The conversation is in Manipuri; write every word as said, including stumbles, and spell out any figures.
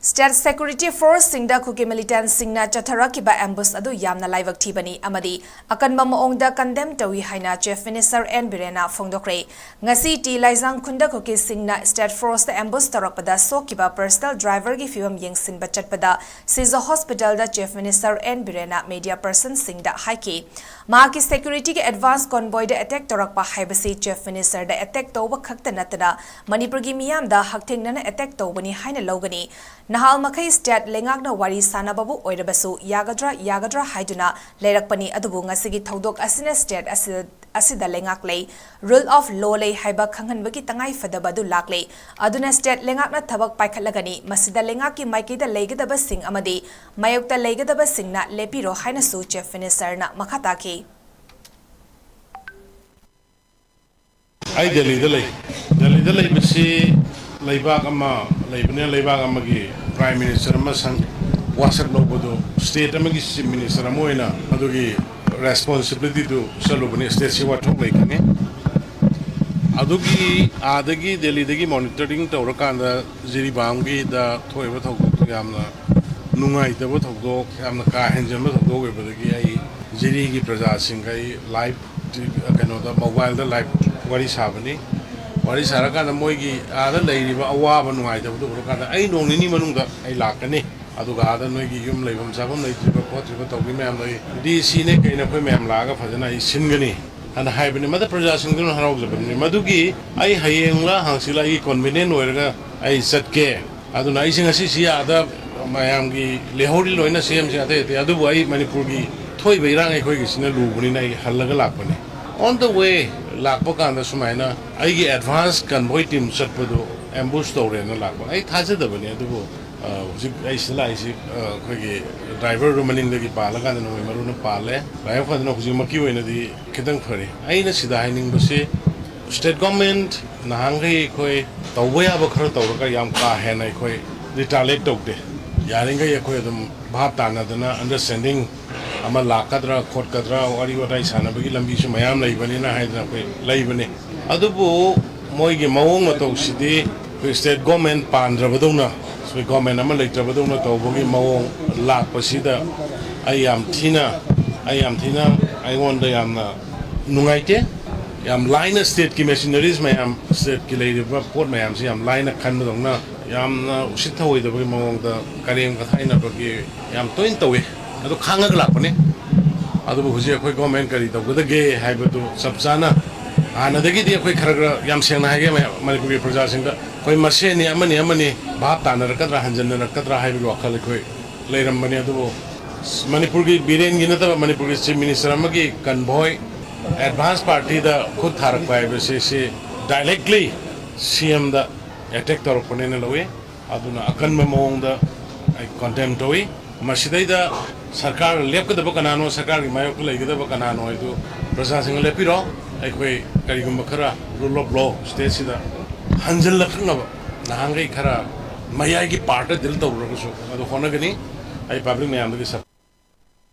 State security forceꯁꯤꯡꯗ ꯀꯨꯀꯤ militantꯁꯤꯡꯅ ꯆꯠꯊꯔꯛꯈꯤꯕ ambush ꯑꯗꯨ ꯌꯥꯝꯅ ꯂꯥꯏꯕꯛ ꯊꯤꯕꯅꯤ ꯑꯃꯗꯤ ꯑꯀꯟꯕ ꯃꯑꯣꯡꯗ condemn ꯇꯧꯏ ꯍꯥꯏꯅ Chief Minister N ꯕꯤꯔꯦꯟꯅ ꯐꯣꯡꯗꯣꯛꯈ꯭ꯔꯦ꯫ ꯉꯁꯤ ꯇꯤ ꯂꯥꯏꯖꯥꯡ ꯈꯨꯟꯗ ꯀꯨꯀꯤꯁꯤꯡꯅ state forceꯇ ambush ꯇꯧꯔꯛꯄꯗ ꯁꯣꯛꯈꯤꯕ personal driverꯒꯤ ꯐꯤꯕꯝ ꯌꯦꯡꯁꯤꯟꯕ ꯆꯠꯄꯗ ꯁꯤꯖ hospitalꯗ Chief Minister N ꯕꯤꯔꯦꯟꯅ media personꯁꯤꯡꯗ ꯍꯥꯏꯈꯤ꯫ ꯃꯍꯥꯛꯀꯤ securityꯒꯤ advance convoyꯗ attack ꯇꯧꯔꯛꯄ ꯍꯥꯏꯕꯁꯤ Chief Ministerꯗ attack ꯇꯧꯕ ꯈꯛꯇ ꯅꯠꯇꯅ ꯃꯅꯤꯄꯨꯔꯒꯤ ꯃꯤꯌꯥꯝꯗ ꯍꯛꯊꯦꯡꯅꯅ attack ꯇꯧꯕꯅꯤ ꯍꯥꯏꯅ ꯂꯧꯒꯅꯤ꯫ ꯅꯍꯥꯜ ꯃꯈꯩ state ꯂꯩꯉꯥꯛꯅ ꯋꯥꯔꯤ ꯁꯥꯅꯕꯕꯨ ꯑꯣꯏꯔꯕꯁꯨ ꯌꯥꯒꯗ꯭ꯔꯥ ꯌꯥꯒꯗ꯭ꯔꯥ ꯍꯥꯏꯗꯨꯅ ꯂꯩꯔꯛꯄꯅꯤ, ꯑꯗꯨꯕꯨ ꯉꯁꯤꯒꯤ ꯊꯧꯗꯣꯛ ꯑꯁꯤꯅ state ꯑꯁꯤꯗ, ꯑꯁꯤꯗ ꯂꯩꯉꯥꯛ ꯂꯩ, rule of law ꯂꯩ ꯍꯥꯏꯕ ꯈꯪꯍꯟꯕꯒꯤ ꯇꯉꯥꯏ ꯐꯗꯕ ꯑꯗꯨ ꯂꯥꯛꯂꯦ꯫ ꯑꯗꯨꯅ state ꯂꯩꯉꯥꯛꯅ ꯊꯕꯛ ꯄꯥꯏꯈꯠꯂꯒꯅꯤ꯫ ꯃꯁꯤꯗ ꯂꯩꯉꯥꯛꯀꯤ ꯃꯥꯏꯀꯩꯗ ꯂꯩꯒꯗꯕꯁꯤꯡ ꯑꯃꯗꯤ ꯃꯥꯌꯣꯛꯇ ꯂꯩꯒꯗꯕꯁꯤꯡꯅ ꯂꯦꯞꯄꯤꯔꯣ ꯍꯥꯏꯅꯁꯨ Chief Ministerꯅ ꯃꯈꯥ ꯇꯥꯈꯤ꯫ ꯑꯩ ꯗꯦꯜꯂꯤꯗ ꯂꯩ꯫ ꯗꯦꯜꯂꯤꯗ ꯂꯩꯕꯁꯤ ꯂꯩꯕꯥꯛ ꯑꯃ ꯂꯩꯕꯅꯤꯅ, ꯂꯩꯕꯥꯛ ꯑꯃꯒꯤ Prime Minister ꯑꯃ ꯁꯪ-, ꯋꯥꯁꯛ ꯂꯧꯕꯗꯨ, state ꯑꯃꯒꯤ Chief Minister ꯑꯃ ꯑꯣꯏꯅ ꯑꯗꯨꯒꯤ responsibilityꯗꯨ ꯆꯠꯂꯨꯕꯅꯤ꯫ Stateꯁꯤ ꯋꯥꯊꯣꯛ ꯂꯩ ꯈꯪꯉꯤ꯫ ꯑꯗꯨꯒꯤ ꯑꯥꯗꯒꯤ, ꯗꯦꯜꯂꯤꯗꯒꯤ monitoring ꯇꯧꯔꯀꯥꯟꯗ ꯖꯤꯔꯤꯕꯥꯝꯒꯤꯗ ꯊꯣꯛꯏꯕ ꯊꯧꯗꯣꯛꯇꯨ ꯌꯥꯝꯅ ꯅꯨꯡꯉꯥꯏꯇꯕ ꯊꯧꯗꯣꯛ, ꯌꯥꯝꯅ ꯀꯥ ꯍꯦꯟꯖꯟꯕ ꯊꯧꯗꯣꯛ ꯑꯣꯏꯕꯗꯒꯤ ꯑꯩ ꯖꯤꯔꯤꯒꯤ ꯄ꯭ꯔꯖꯥꯁꯤꯡꯒ ꯑꯩ live ꯀꯩꯅꯣꯗ, mobileꯗ live ꯋꯥꯔꯤ ꯁꯥꯕꯅꯤ꯫ ꯋꯥꯔꯤ ꯁꯥꯔꯀꯥꯟꯗ ꯃꯣꯏꯒꯤ ꯑꯥꯗ ꯂꯩꯔꯤꯕ ꯑꯋꯥꯕ ꯅꯨꯡꯉꯥꯏꯇꯕꯗꯨ ꯎꯔꯀꯥꯟꯗ ꯑꯩ ꯅꯣꯡ ꯅꯤꯅꯤ ꯃꯅꯨꯡꯗ ꯑꯩ ꯂꯥꯛꯀꯅꯤ꯫ ꯑꯗꯨꯒ ꯑꯥꯗ ꯅꯣꯏꯒꯤ ꯌꯨꯝ ꯂꯩꯐꯝ ꯆꯥꯐꯝ ꯂꯩꯇ꯭ꯔꯤꯕ ꯈꯣꯠꯇ꯭ꯔꯤꯕ ꯇꯧꯔꯤ ꯃꯌꯥꯝꯗꯣ ꯑꯩ DC ꯅꯦ ꯀꯩꯅꯦ ꯑꯩꯈꯣꯏ ꯃꯌꯥꯝ ꯂꯥꯛꯑꯒ ꯐꯖꯅ ꯑꯩ ꯁꯤꯟꯒꯅꯤ ꯍꯥꯏꯅ ꯍꯥꯏꯕꯅꯤ꯫ ꯃꯗꯨ ꯄ꯭ꯔꯖꯥꯁꯤꯡꯗꯨꯅ ꯍꯔꯥꯎꯖꯕꯅꯤ꯫ ꯃꯗꯨꯒꯤ ꯑꯩ ꯍꯌꯦꯡꯂ ꯍꯪꯆꯤꯠꯂ ꯑꯩꯒꯤ convenient ꯑꯣꯏꯔꯒ ꯑꯩ ꯆꯠꯀꯦ꯫ ꯑꯗꯨꯅ ꯑꯩꯁꯦ ꯉꯁꯤꯁꯤ ꯑꯥꯗ ꯃꯌꯥꯝꯒꯤ ꯂꯩꯍꯧꯔꯤ ꯂꯣꯏꯅ CMꯁꯦ ꯑꯇꯩ ꯑꯇꯩ, ꯑꯗꯨꯕꯨ ꯑꯩ ꯃꯅꯤꯄꯨꯔꯒꯤ ꯊꯣꯛꯏꯕ ꯏꯔꯥꯡ ꯑꯩꯈꯣꯏꯒꯤꯁꯤꯅ ꯂꯨꯕꯅꯤꯅ ꯑꯩ ꯍꯜꯂꯒ ꯂꯥꯛꯄꯅꯤ꯫ On the way ꯂꯥꯛꯄ ꯀꯥꯟꯗ ꯁꯨꯃꯥꯏꯅ ꯑꯩꯒꯤ advance convoy team ꯆꯠꯄꯗꯨ ambush ꯇꯧꯔꯦꯅ ꯂꯥꯛꯄ꯫ ꯑꯩ ꯊꯥꯖꯗꯕꯅꯤ, ꯑꯗꯨꯕꯨ, ꯑ, ꯍꯧꯖꯤꯛ ꯑꯩ ꯁꯤꯗ ꯂꯥꯛꯏꯁꯤ, ꯑ, ꯑꯩꯈꯣꯏꯒꯤ driverꯗꯨ ꯃꯅꯤꯡꯗꯒꯤ ꯄꯥꯜꯂꯀꯥꯟꯗ ꯅꯣꯡꯃꯩ ꯃꯔꯨꯅ ꯄꯥꯜꯂꯦ꯫ ꯂꯥꯏꯕꯛ ꯐꯗꯅ ꯍꯧꯖꯤꯛꯃꯛꯀꯤ ꯑꯣꯏꯅꯗꯤ ꯈꯤꯇꯪ ꯐꯔꯤ꯫ ꯑꯩꯅ ꯁꯤꯗ ꯍꯥꯏꯅꯤꯡꯕꯁꯤ, state government ꯅꯍꯥꯟꯈꯩ ꯑꯩꯈꯣꯏ ꯇꯧꯕ ꯌꯥꯕ ꯈꯔ ꯇꯧꯔꯒ ꯌꯥꯝ ꯀꯥ ꯍꯦꯟꯅ ꯑꯩꯈꯣꯏ retaliate ꯇꯧꯗꯦ꯫ ꯌꯥꯔꯤꯈꯩ ꯑꯩꯈꯣꯏ ꯑꯗꯨꯝ ꯚꯥꯞ ꯇꯥꯅꯗꯅ understanding ꯑꯃ ꯂꯥꯛꯀꯗ꯭ꯔꯥ ꯈꯣꯠꯀꯗ꯭ꯔꯥ, ꯋꯥꯔꯤ ꯋꯥꯇꯥꯏ ꯁꯥꯟꯅꯕꯒꯤ ꯂꯝꯕꯤꯁꯨ ꯃꯌꯥꯝ ꯂꯩꯕꯅꯤꯅ ꯍꯥꯏꯗꯅ ꯑꯩꯈꯣꯏ ꯂꯩꯕꯅꯤ꯫ ꯑꯗꯨꯕꯨ ꯃꯣꯏꯒꯤ ꯃꯑꯣꯡ ꯃꯇꯧꯁꯤꯗꯤ ꯑꯩꯈꯣꯏ state government ꯄꯥꯟꯗ꯭ꯔꯕꯗꯧꯅ ꯑꯩꯈꯣꯏ ꯒꯣꯔꯃꯦꯟ ꯑꯃ ꯂꯩꯇ꯭ꯔꯕꯗꯧꯅ ꯇꯧꯕꯒꯤ ꯃꯑꯣꯡ ꯂꯥꯛꯄꯁꯤꯗ ꯑꯩ ꯌꯥꯝ ꯊꯤꯅ, ꯑꯩ ꯌꯥꯝ ꯊꯤꯅ, ꯑꯩꯉꯣꯟꯗ ꯌꯥꯝꯅ ꯅꯨꯡꯉꯥꯏꯇꯦ꯫ ꯌꯥꯝ ꯂꯥꯏꯅ ꯁ꯭ꯇꯦꯠꯀꯤ ꯃꯦꯁꯤꯅꯔꯤꯁ ꯃꯌꯥꯝ, ꯁ꯭ꯇꯦꯠꯀꯤ ꯂꯩꯔꯤꯕ ꯄꯣꯠ ꯃꯌꯥꯝꯁꯤ ꯌꯥꯝ ꯂꯥꯏꯅ ꯈꯟꯕꯗꯧꯅ, ꯌꯥꯝꯅ ꯎꯁꯤꯠ ꯊꯑꯣꯏꯗꯕꯒꯤ ꯃꯑꯣꯡꯗ ꯀꯔꯦꯝ ꯀꯊꯥꯏꯅꯕꯒꯤ ꯌꯥꯝ ꯇꯣꯏꯅ ꯇꯧꯏ꯫ ꯑꯗꯨ ꯈꯥꯡꯉꯒ ꯂꯥꯛꯄꯅꯤ꯫ ꯑꯗꯨꯕꯨ ꯍꯧꯖꯤꯛ ꯑꯩꯈꯣꯏ ꯒꯣꯔꯃꯦꯟ ꯀꯔꯤ ꯇꯧꯒꯗꯒꯦ ꯍꯥꯏꯕꯗꯨ ꯆꯞ ꯆꯥꯅ, ꯍꯥꯟꯅꯗꯒꯤꯗꯤ ꯑꯩꯈꯣꯏ ꯈꯔ ꯈꯔ, ꯌꯥꯝ ꯁꯦꯡꯅ ꯍꯥꯏꯒꯦ ꯃꯌꯥꯝ, ꯃꯅꯤꯄꯨꯔꯒꯤ ꯄ꯭ꯔꯖꯥꯁꯤꯡꯗ, ꯑꯩꯈꯣꯏ ꯃꯁꯦꯟꯅꯤ, ꯑꯃꯅꯤ ꯑꯃꯅꯤ ꯚꯥꯞ ꯇꯥꯅꯔꯛꯀꯗ꯭ꯔꯥ, ꯍꯟꯖꯟꯅꯔꯛꯀꯗ꯭ꯔꯥ ꯍꯥꯏꯕꯒꯤ ꯋꯥꯈꯜ ꯑꯩꯈꯣꯏ ꯂꯩꯔꯝꯕꯅꯤ꯫ ꯑꯗꯨꯕꯨ ꯃꯅꯤꯄꯨꯔꯒꯤ ꯕꯤꯔꯦꯟꯒꯤ ꯅꯠꯇꯕ, ꯃꯅꯤꯄꯨꯔꯒꯤ ꯆꯤꯐ ꯃꯤꯅꯤꯁꯇꯔ ꯑꯃꯒꯤ ꯀꯟꯚꯣꯏ ꯑꯦꯗꯚꯥꯟꯁ ꯄꯥꯔꯇꯤꯗ ꯈꯨꯠ ꯊꯥꯔꯛꯄ ꯍꯥꯏꯕꯁꯤ, ꯁꯤ ꯗꯥꯏꯔꯦꯛꯂꯤ ꯁꯤ ꯑꯦꯝꯗ ꯑꯦꯇꯦꯛ ꯇꯧꯔꯛꯄꯅꯦꯅ ꯂꯧꯏ꯫ ꯑꯗꯨꯅ ꯑꯀꯟꯕ ꯃꯑꯣꯡꯗ ꯑꯩ ꯀꯣꯟꯗꯦꯝ ꯇꯧꯏ꯫ ꯃꯁꯤꯗꯩꯗ ꯁꯔꯀꯥꯔ ꯂꯦꯞꯀꯗꯕ ꯀꯅꯥꯅꯣ, ꯁꯔꯀꯥꯔꯒꯤ ꯃꯥꯌꯣꯛꯇ ꯂꯩꯒꯗꯕ ꯀꯅꯥꯅꯣ ꯍꯥꯏꯗꯨ ꯄ꯭ꯔꯖꯥꯁꯤꯡꯅ ꯂꯦꯞꯄꯤꯔꯣ꯫ ꯑꯩꯈꯣꯏ ꯀꯔꯤꯒꯨꯝꯕ ꯈꯔ ꯔꯨꯜ ꯑꯣꯐ ꯂꯣ ꯁ꯭ꯇꯦꯠꯁꯤꯗ ꯍꯟꯖꯤꯜꯂꯛꯅꯕ, ꯅꯍꯥꯟꯈꯩ ꯈꯔ ꯃꯌꯥꯏꯒꯤ ꯄꯥꯔꯠꯇ ꯗꯤꯜ ꯇꯧꯔꯨꯔꯒꯁꯨ ꯑꯗꯨ ꯍꯣꯠꯅꯒꯅꯤ꯫ ꯑꯩ ꯄꯕ꯭ꯂꯤꯛ ꯃꯌꯥꯝꯗꯒꯤ ꯁꯞ